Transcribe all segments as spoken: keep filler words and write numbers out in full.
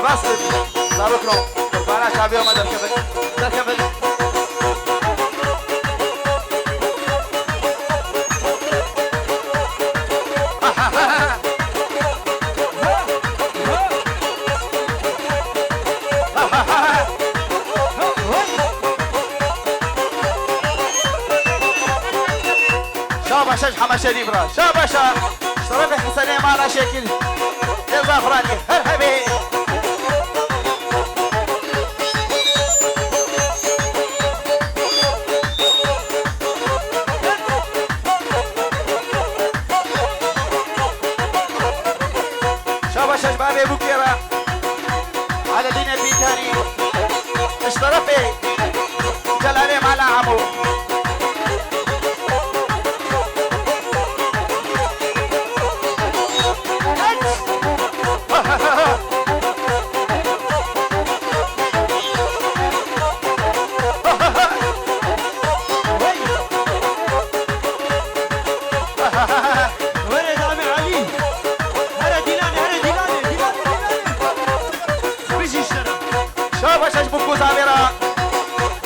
Nasıl? Zarokno. Kurbana çaviya me derkevin. Derkevin. Şabaşa ji heme şerîf re. Şabaşa. Şerefê Hesenê mala Şekil. Lê zafranî her hebê. Şabaşa ji bavê bûkê re. Eledînê Pîkanî. Ji terefê Celalê Mala Emo. Were damê Elî. Here dîlanê, here dîlanê, dîlanê, dîlanê. Bijî şeref. Şabaş ji bo ku zavê re.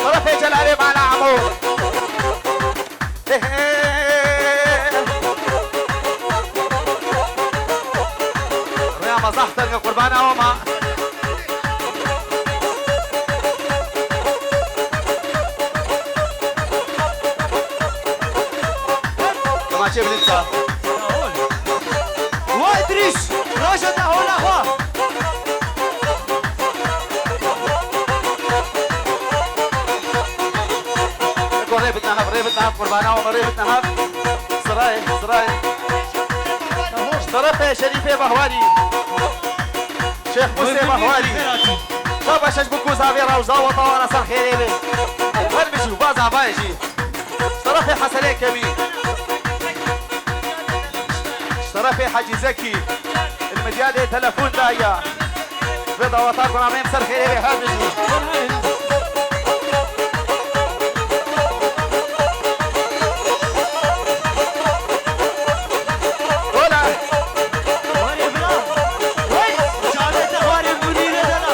Terefê Celalê Mala Emo. Rêya me zaf teng e, qurbana we me. Kemaçê bilind ka. Wa Îdrîs, roja te hewla xwe. Eko rê bidine hev, rê bidine hev, qurbana we me rê bidine hev. Sirayê, sirayê. Ji terefê Şerîfê Behwarî. Şêx Musê Behwarî. Şabaş ji bo ku zavê re û zawa tawana ser xêrê be. Her bijî û ba zavayê jî. Ji terefê Hesenê Kemî. Ji terefê Hecî Zekî. Li midyadê telefon daye. Vê daweta ku nameyim ser xêrê be her bijî. Hola. Warê bira. Wey, çavê te warê Munîrê de la.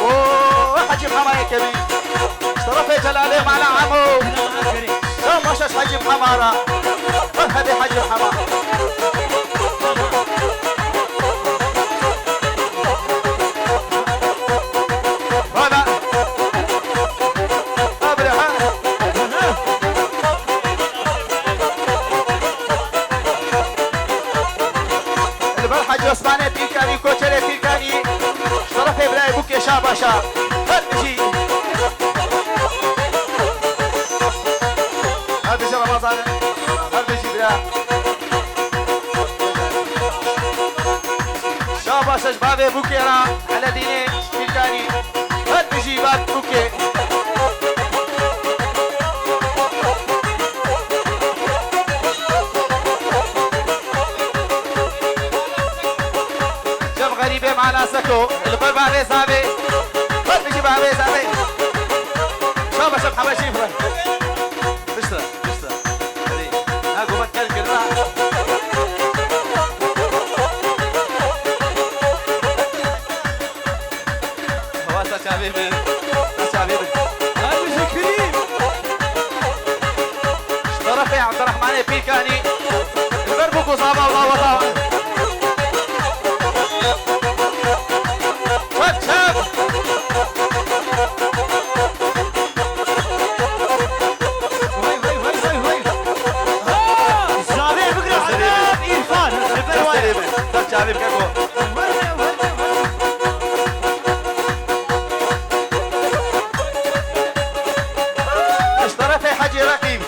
Oo, Hecî Hema Yekemî. Ji terefê Celalê Mala Emo. Şabaş Hecî Hema re. Merhebê Hecî Hema. Bana. Abre ha. Li ber Hecî Osmanê Pîrkanî, Koçerê Pîrkanî, ji terefê birayê bûkê Şabaşa. Her bijî. Her bijî Remezan. Her bijî bira. Şabaşa ji bavê bûkê re, Eledînê Pîrkanî. Her bijî bavê bûkê. Cem Xerîbê Mala Seko, li ber bavê zavê. Her bijî bavê zavê. Şabaş, Şabaş, Şabaş. Piştre, piştre. Hadi. Ha, gomet gel, gel, ha. Wasa çavê min. Wasa çavê min. Ay, teşekkür ederim. Ji terefê Abdurrahmanê Pîrkanî. Li ber bûk û zava û daweta. Çep, çep. Vay, vay, vay, vay, vay. Ha! Zavê bigre Adem Îrfan. Li ber wayê. Çavê min. Çavê min. Ji terefê Hecî Reqîb,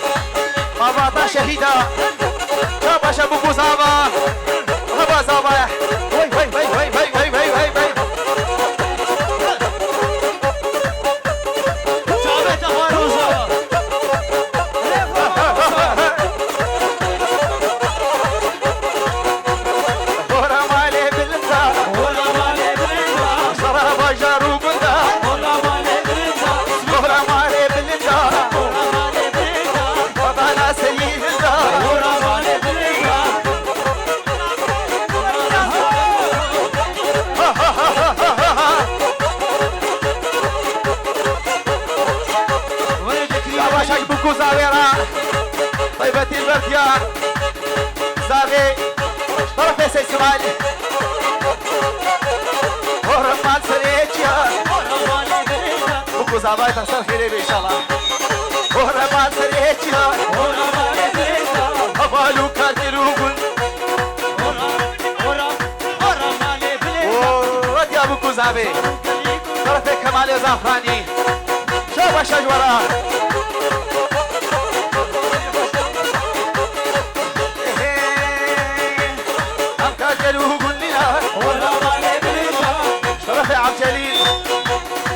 avata şehîda, Şabaşa bû ku zava, heba zava ye. Wey, wey, wey. Çavê te xwe roza. Hora malê bilind a. Hora malê bilind a. Sara bajar û gund a. Hora malê bilind a. Hora malê bilind a. Hora malê bilind a. Vatana serî hind a. Hora Taybetî li ber diyar. Zavê. Tarafê Seyîd Smaîl. Hora mal serê çiyar. Buku zavê te ser xêrê be înşallah. Hora mal serê çiyar. Heval û karker û gund. Ora, ora, ora, male bile. Oo, radiya Buku zavê. Tarafê Kemalê Zafranî. Şabaş ji we re. Em karker û gundî ne. Ora, male bile. Tarafê Abcelîl.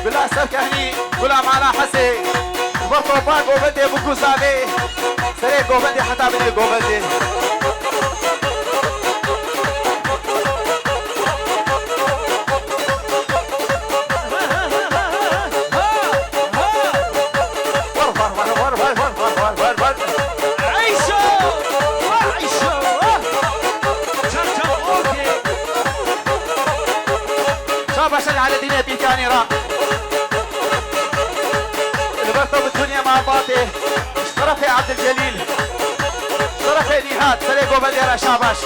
Bila Serkehnî. Bila Mala Hesê. Ber topa govendê Buku zavê. Serê govendê heta binê govendê. Şabaş Eladînê Pîkanî re. Li ber te bi dinya malbatê. Şerefê Abdülcelîl. Şerefê Nîhat. Serê govendê re şabaş.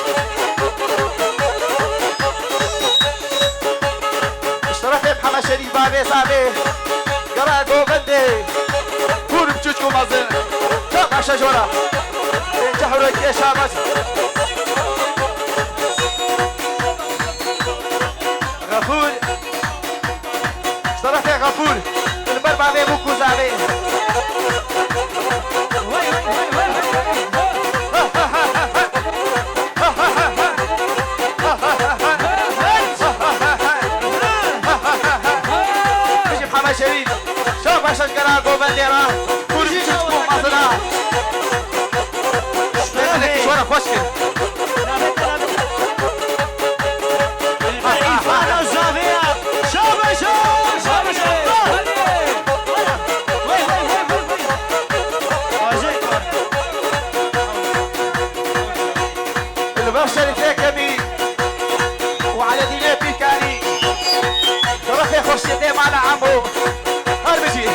Şerefê Mihemed Şerîf bavê zavê. Gera govendê. Kûr biçûçk û mezin. Şabaş ji we re. Pênceh û yek şabaş. Xefûr. Şerefê Xefûr. Li ber bavê Buku zavê. Bijî Mihemed Şerîf. Şabaş ji gera govendê re. Kûr biçûçk û mezina. Şwara xweş kir. Îrfana zavê ya. Şabaş, şabaş, Allah. Li ber Şerîfê Kemî û Eledînê Pîkanî. Şerefê xweşiyetê mala Emo. Her bijî.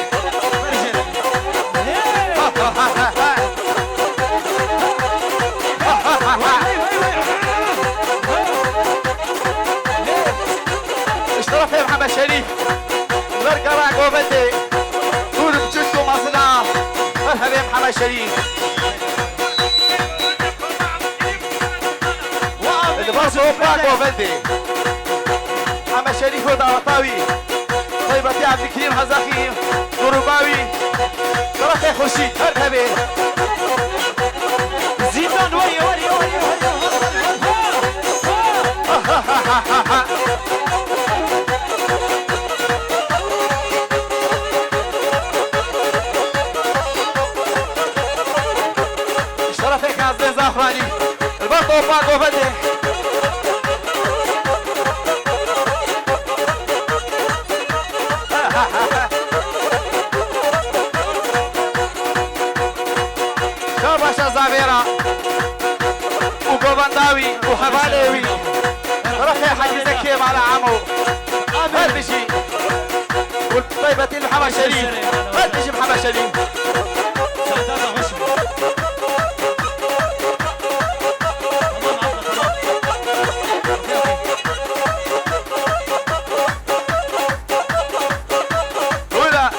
Ji terefê Mihemed Şerîf. Li ber gera govendê. Kûr biçûçk û mezina. Merhebê Mihemed Şerîf. Li ber sopa govendê. Mihemed Şerîf û daweta wî. Taybetî Abdulkerîm Hezexî, grûba wî. Şerefê Xurşîd, her hebê. Zîndan werî, werî, werî, werî. Şerefê Kazê Zafranî. Li ber topa govendê. Şabaşa zavêra û govenda wî û hevalê wî. Rexê Hecî Zekiyê mala Emo. Her bijî. Û taybetî Mihemed Şerîf. Her bijî Mihemed Şerîf. Buyurun.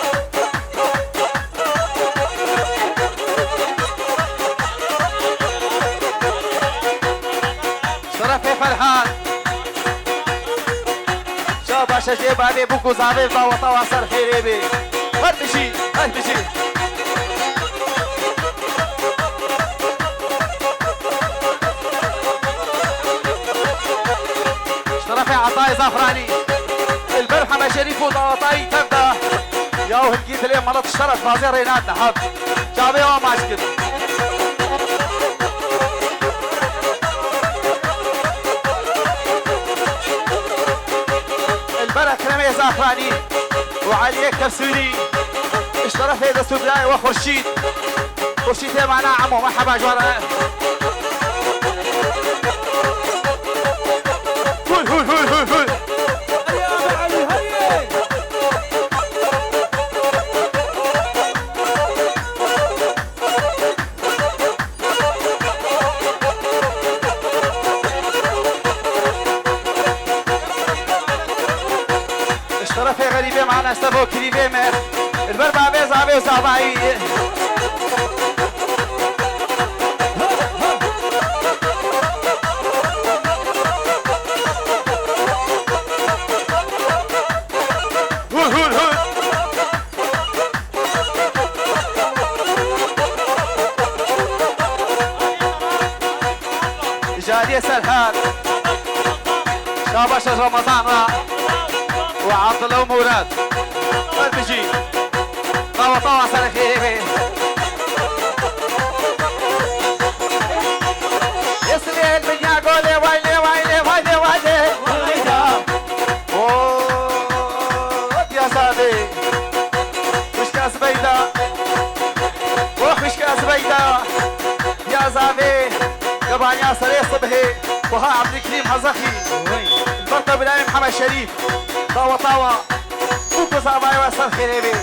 Şerefê Ferhan. Şabaşa jê bavê bûk û zavê daweta wa ser xêrê bê. Her bijî, her bijî. Şerefê Etayê Zafranî. Li ber Heme Şerîf û dawetayî tev de. Ya û hingî dilê mala tu şeref bazê rê nadine hat. Çavê wa maç kir. Li ber Ekremê Zafranî û Eliyê Kefsûrî. Şerefê dest û birayê we Xurşîd. Xurşîdê mana Emo, merheba ji we re. Hûl, hûl, hûl, hûl, hûl. Heyê, Elî, heyê. Estebo kirîvê me. Li ber bavê zavê û zavayî. Hûr, hûr, hûr. Îcariyê Serhat. Şabaş Ramazan ra. Û Abdullah û Murat. Her bijî. Tawa tawa serê xêrê be. Yeslê el binya golê, waylê, waylê, waylê, waylê. Wayda. Oo, Diya Zavê. Xwişka Zibeyda. O xwişka Zibeyda. Diya Zavê. Gebaniya serê sibhê. Buha Abdülkerim Hazaki. Oy. Berta Birayim Heme Şerîf. Tawa tawa. Bû ku zavayê we ser xêrê bê.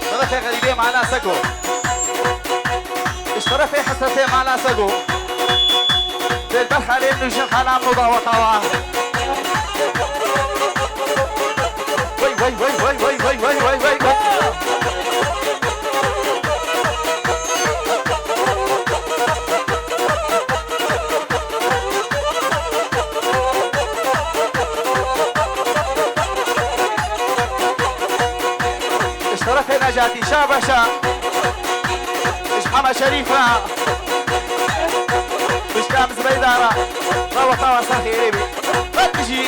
Şerefê xerîbê mana seko. Ji şerefê hesretê mana seko. Dêl ber xalê min û jin xala min û dawa tawa. Wey, wey, wey. Ji şerefê Necatî, şabaşa. Ji Hema Şerîf re. Ji Kam Zibeyda re. Tawa tawa ser xêrê bî. Her bijî.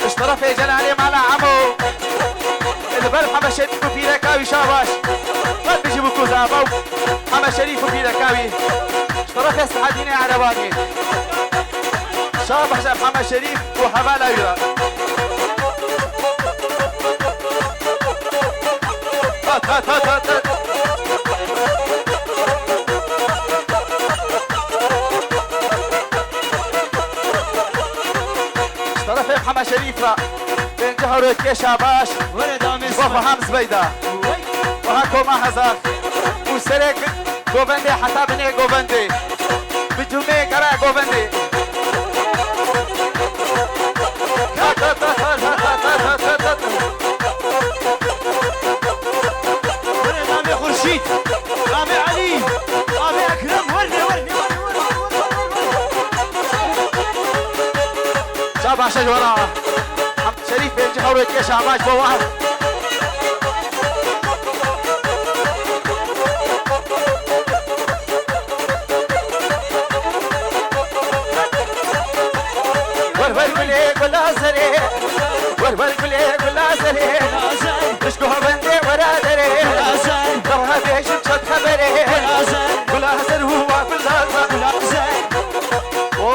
Ji şerefê Celalê mala Emo. Li ber Heme Şerîf û pîreka wî şabaş. Her bijî bû ku zava û Heme Şerîf û pîreka wî. Ji şerefê Sehedînê Erebanî. Şabaş Heme Şerîf û hevala wî re. Hat, hat, hat, hat, hat. Ji terefê Heme Şerîf re. Pêncî hewrêkê şabaş. Were damê Ji bo sibê. Feham Zibeyda. Wey. Wiha koma hezar. Û serê govendê heta binê govendê. Bi cumê gere govendê. Were damê Xurşîd. Damê Elî. Damê Ekrem. Were, were, were. Şabaş ji we re. Şerîf pêncî hewrêkê şabaş bo we. Wer wer gulê gula zerê. Wer wer gulê gula zerê. Pişko bendê wera derê. Dava bêjim çet xeberê. Gula zer huwa gula zer. O,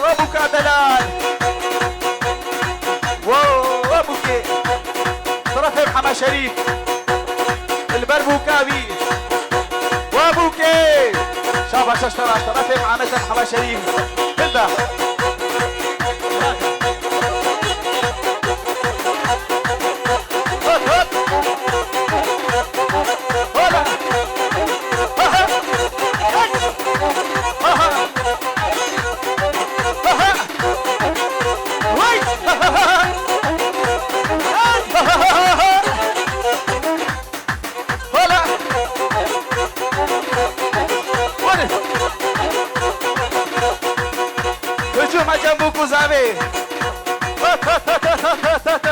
o buka delal. Wo, wo bûkê. Terefê Mihemed Şerîf. Li ber bûka wî. Wo bûkê. Şabaş, şaş, şabaş. Terefê Mihemed Şerîf. Hilda. Hop, hop. Hola. Aha. Aha. Aha. Vay! Hala! Hadi! Hücum Acem Bukuz abi! Hat, hat, hat.